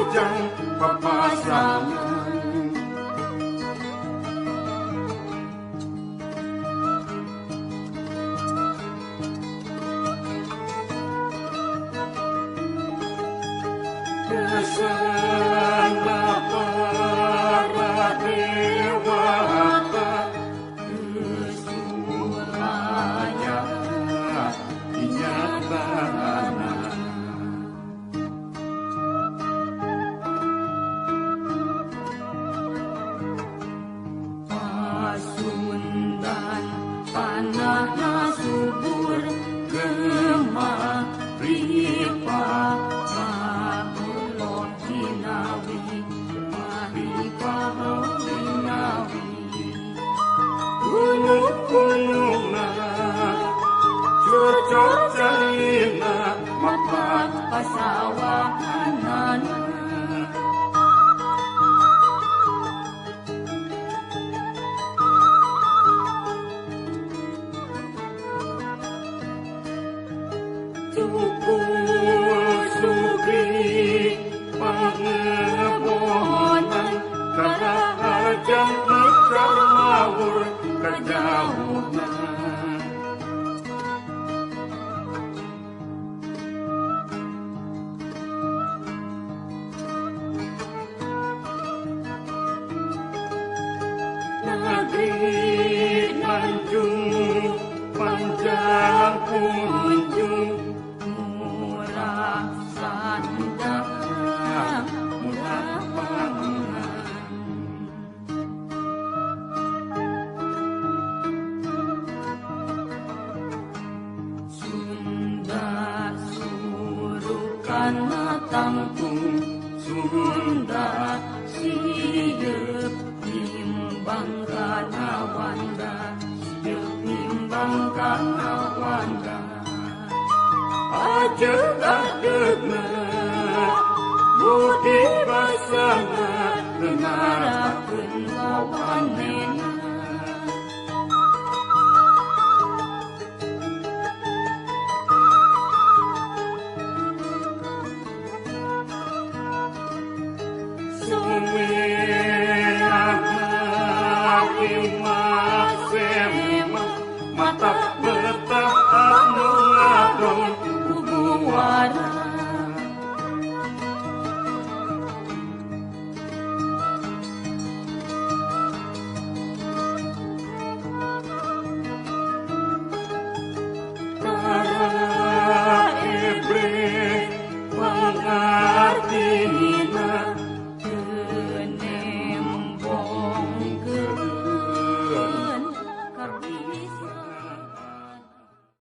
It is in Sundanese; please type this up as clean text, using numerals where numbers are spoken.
bujang papasangan. Kesana para dewata kesuanya dinyatana. Pasundan tanahna subur gema ripa Gunung-gunungna cucuk carina mapak pasawahanana. Cukup sugri pangebonan karajan mecar mawur kejauhan. Negeri Nanjung panjang kunjung murah sandang murah pangan. Sunda surukan tangtung Sunda sieup nimbang kana wanda, sieup nimbang kana wanda. Ajeuk adeugna budi basana ngarakeun wawanena. Mata betah anu ngadon kubuara.